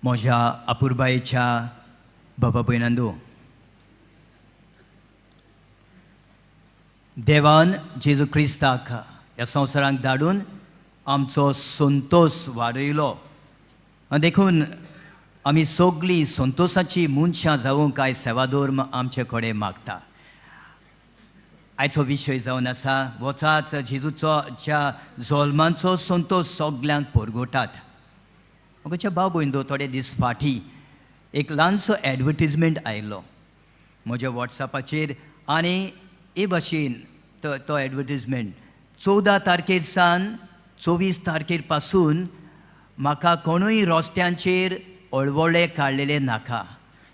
म्हज्या अपुरबायेच्या बाबा भयणांनो, देवान जेजू क्रिस्ताक ह्या संवसाराक धाडून आमचो संतोस वाडयलो आनी देखून आमी सगळीं संतोसाची मनशां जावंक आयज सेवाधर्म आमचे कडेन मागता. आयचो विशय जावन आसा वचाच जेजूचो ज्या जल्मांचो संतोस सगल्यांक परगटात. म्हज्या भाव भयणींनो, थोडे दीस फाटीं एक ल्हानसो एडवर्टीजमेंट आयलो म्हज्या वॉट्सॅपाचेर आनी हे भाशेन तो तो एडवर्टीजमेंट 14 तारखेर सावन 24 तारखेर पासून म्हाका कोणूय रस्त्यांचेर अळवळे काडलेले नाका,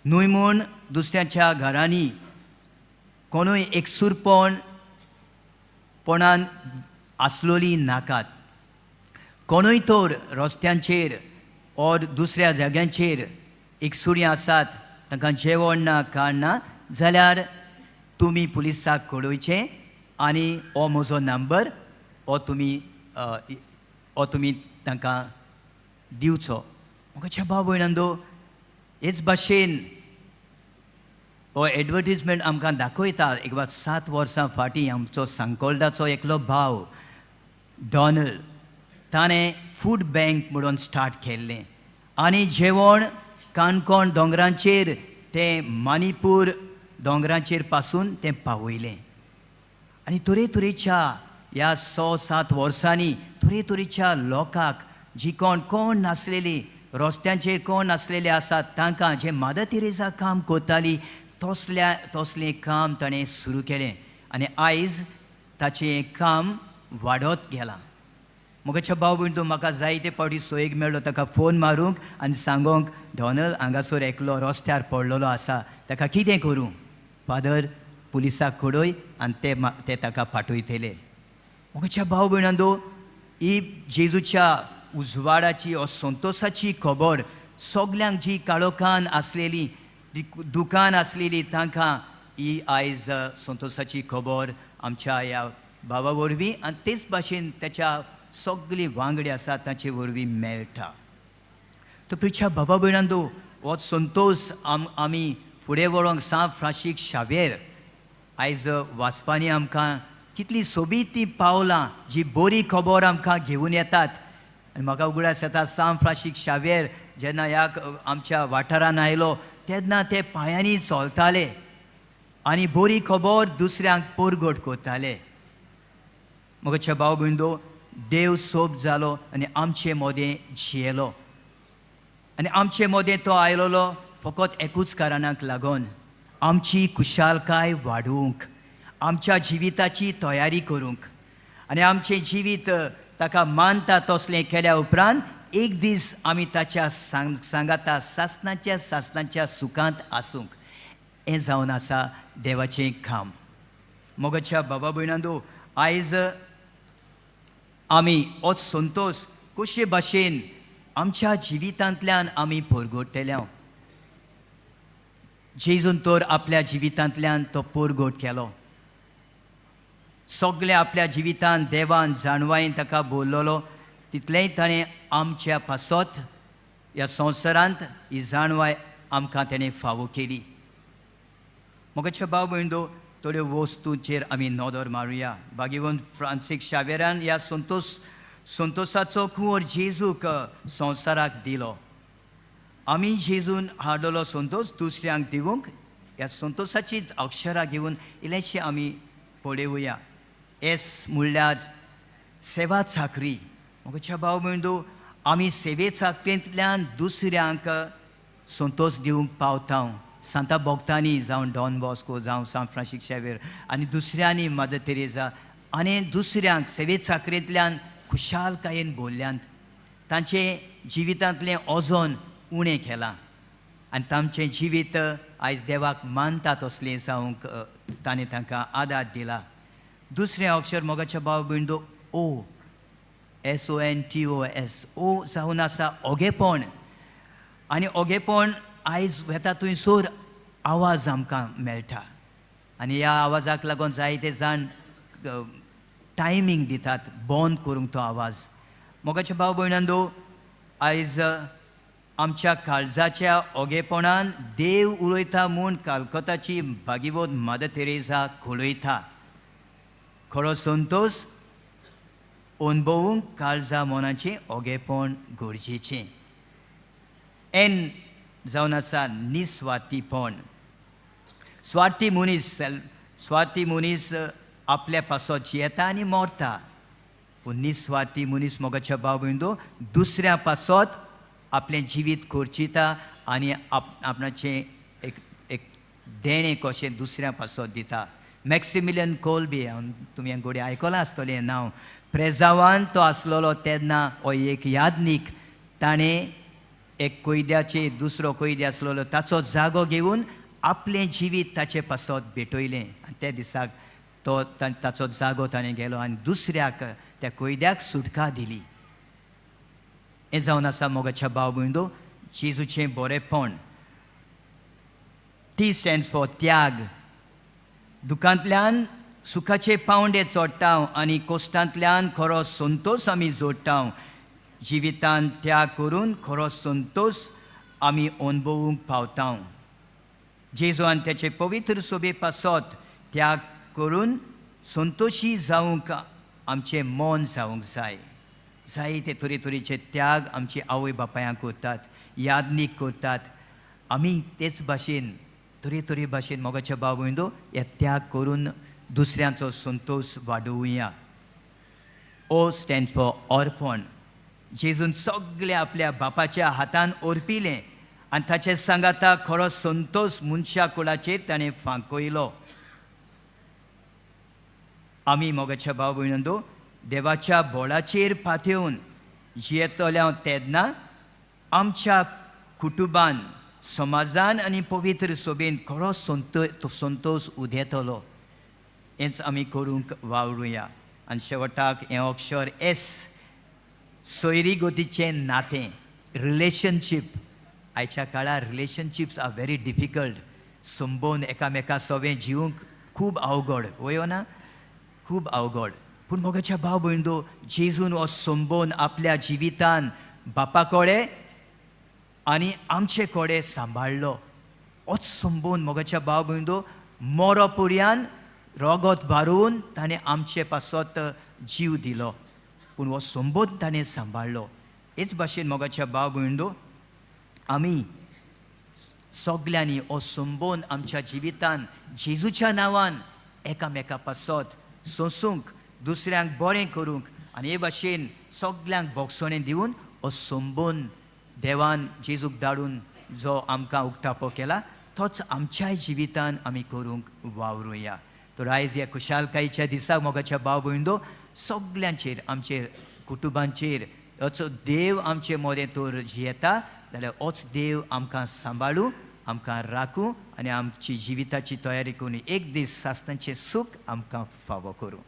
न्हय म्हूण दुसऱ्यांच्या घरांनी कोणूय एकसूरपण पणान आसलोली नाकात, कोणूय तर रस्त्यांचेर ओर दुसऱ्या जाग्यांचेर एकसुरी आसात तांकां जेवण ना काण ना जाल्यार तुमी पुलिसाक कळोवचें आनी हो म्हजो नंबर हो तुमी तांकां दिवचो. म्हज्या भाव भयणांनो, हेच भाशेन हो एडवर्टीजमेंट आमकां दाखयता. एक 7 वर्सां फाटीं आमचो सांकोल्डाचो एकलो भाव डॉनल्ड ताणें फूड बँक म्हणून स्टार्ट केल्लें आनी जेवण काणकोण दोंगरांचेर तें मणिपूर दोंगरांचेर पासून तें पावयलें आनी तरेतरेच्या ह्या 6-7 वर्सांनी तरेतरेच्या लोकांक जी कोण कोण नासलेली रस्त्यांचेर कोण नासलेले आसात तांकां जे मदर तेरेजा काम करताली तसल्या तसलें काम ताणें सुरू केलें आनी आयज ताचें काम वाडत गेलां. म्हज्या भाव भयण, म्हाका जायते फावटी सोयेक मेळ्ळो ताका फोन मारूंक आनी सांगोंक, डॉनल हांगासर एकलो रस्त्यार पडलेलो आसा, ताका कितें करूं? फादर पुलिसाक कळय आनी ते ताका पाठयतले. म्हज्या भाव भयणांनो, ही जेजूच्या उजवाडाची ओ संतोसाची खबर सगल्यांक जी काळोखान आसलेली दुकान आसलेली तांकां ही आयज संतोसाची खबर आमच्या ह्या भावा वरवीं आनी तेच भाशेन त्याच्या सगळीं वांगडी आसा ताचे वरवीं मेळटा. तर प्रिच्या बाबा भयणांनो, हो संतोस आमी फुडें व्हरोंक सांत फ्रांसीक शावेर आयज वाचपांनी आमकां कितली सोबीत ती पावलां जी बरी खबर आमकां घेवन येतात. आनी म्हाका उगडास येता सांत फ्रांसीक शावेर जेन्ना ह्या आमच्या वाठारान आयलो तेन्ना ते पांयांनी चलताले आनी बरी खबर दुसऱ्यांक परगट करताले. म्हज्या भाव भयणींनो, देव सोब जालो आनी आमचे मदें जियेलो आनी आमचे मदें तो आयलोलो फकत एकूच कारणाक लागून, आमची खुशालकाय वाडोवंक, आमच्या जिविताची तयारी करूंक आनी आमचें जिवीत ताका मानता तसलें केल्या उपरांत एक दीस आमी ताच्या सांगाता सासनाच्या सासनाच्या सुखांत आसूंक. हें जावन आसा देवाचें काम. मोगाच्या बाबा भयणांनो, आयज आमी हो संतोस कशे भाशेन आमच्या जिवितांतल्यान आमी परगटतले. जेजून तर आपल्या जिवितांतल्यान तो परगट केलो. सगळें आपल्या जिवितान देवान जाणवायेन ताका बोल्लोलो तितलेंय ताणें आमच्या पासत ह्या संवसारांत ही जाणवाय आमकां ताणें फावो केली. म्हज्या भाव भयणींनो, थोड्यो वस्तूंचेर आमी नदर मारुया. भाग्यवंत फ्रांसीक शावेरान ह्या संतोसाचो कुंवर जेजूक संवसाराक दिलो. आमी जेजून हाडलेलो संतोस दुसऱ्यांक दिवंक ह्या संतोसाचीच अक्षरां घेवन इल्लेशें आमी पळोवया. एस म्हणल्यार सेवा चाकरी. म्हज्या भाव भयणींनो, आमी सेवे चाकरेंतल्यान दुसऱ्यांक संतोस दिवंक पावता. सांता भोगतांनी जावं डॉन बॉस्को जावं सांत फ्रांसीक शावेर आनी दुसऱ्यांनी मदर तेरेजा आनी दुसऱ्यांक सेवे चाकरेंतल्यान खुशालकायेन बोल्ल्यांत, तांचें जिवितांतलें ओजोन उणें केलां आनी तांचें जिवीत आयज देवाक मानता तसलें जावंक ताणें तांकां आदार दिला. दुसरें अक्षर मोगाच्या भाव भयणींनो, O, S O N T O S, O जावन आसा ओगेपण. आनी ओगेपण आयज वेता थंयसर आवाज आमकां मेळटा आनी ह्या आवाजाक लागून जायते जाण टायमींग दितात बंद करूंक तो आवाज. मोगाच्या भाव भयणांनो, आयज आमच्या काळजाच्या ओगेपणान देव उलयता म्हूण कलकत्ताची भागीवत मदर तेरेजा कळयता. खरो संतोश अणभवूंक काळजा मनाचें ओगेपण गरजेचें. एन जावन आसा निस्वार्थीपण. स्वार्थी मनीस, स्वार्थी मनीस आपल्या पासत जियेता आनी मरता, पूण निस्वार्थी मनीस, मोगाच्या भाव भयणींनो, दुसऱ्या पासत आपलें जिवीत खर्चिता आनी आपणाचें एक एक देणें कशें दुसऱ्या पासत दिता. मॅक्सिमिलियन कोल्बी, तुमी घडये आयकलां आसतलें नांव. प्रेजावान तो आसलेलो तेन्ना हो एक यादनीक. ताणें एक कैद्याचे, दुसरो कैदी आसलेलो ताचो जागो घेवन आपलें जिवीत ताचे पासत भेटयलें आनी त्या दिसाक तो ताचो जागो ताणें गेलो आनी दुसऱ्याक, त्या कैद्याक सुटका दिली. हें जावन आसा, मोगाच्या भाव भयणींनो, जेजूचें बरेंपण. टी स्टँड्स फॉर त्याग. दुखांतल्यान सुखाचे पावंडे चडटा आनी कोश्टांतल्यान खरो संतोश आमी जोडटा. जिवितान त्याग करून खरो संतोश आमी अणभवूंक पावता. जेजू आनी त्याचे पवित्र सोबे पासत त्याग करून संतोशी जावंक आमचें मन जावंक जाय. जायते तरेतरेचे त्याग आमचे आवय बापायांक करतात, यादनीक करतात. आमी तेच भाशेन, तरेतरे भाशेन, मोगाच्या भाव भयणींनो, हे त्याग करून दुसऱ्यांचो संतोश वाडोवया. ओ स्टँड फॉर अर्पण. जेजून सगळें आपल्या बापाच्या हातान ओरपिलें आनी ताचे सांगाता खरो संतोश मनशा कुळाचेर ताणें फांकयलो. आमी, मोगाच्या भाव भयणींनो, देवाच्या बोळाचेर पातेवन जियेतल्या तेन्ना आमच्या कुटुंबान, समाजान आनी पवित्र सोबेन खरो संतोश उदेतलो. हेंच आमी करूंक वावरुया. आनी शेवटाक हें अक्षर एस, सोयरीगतीचें नातें, रिलेशनशीप. आयच्या काळार रिलेशनशिप्स आर व्हेरी डिफिकल्ट. संबंद एकामेका सवें जिवंक खूब अवघड वयो ना, खूब अवघड. पूण मोगाच्या भाव भयणींनो, जेजून हो संबंद आपल्या जिवितान बापा कडेन आनी आमचे कडेन सांबाळ्ळो. होच संबंद, मोगाच्या भाव भयणींनो, मरो पुर्यान रगत भारून ताणें आमचे पासत जीव दिलो, पूण हो संबंद ताणें सांबाळ्ळो. हेच भाशेन, मोगाच्या भाव भयणींनो, आमी सगल्यांनी हो संबंद आमच्या जिवितान जेजूच्या नांवान एकामेका पासत सोंसूंक, दुसऱ्यांक बरें करूंक आनी हे भाशेन सगल्यांक भोगसणें दिवन हो संबंद देवान जेजूक धाडून जो आमकां उक्तापो केला तोच आमच्याय जिवितान आमी करूंक वावरुया. तर आयज ह्या खुशालकायेच्या दिसा, मोगाच्या भाव भयणींनो, सगल्यांचेर, आमचेर, कुटुंबांचेर होच देव आमचे मदें तर जियेता जाल्यार होच देव आमकां सांबाळूं, आमकां राखूं आनी आमची जिविताची तयारी करून एक दीस सासणाचें सूख आमकां फावो करूं.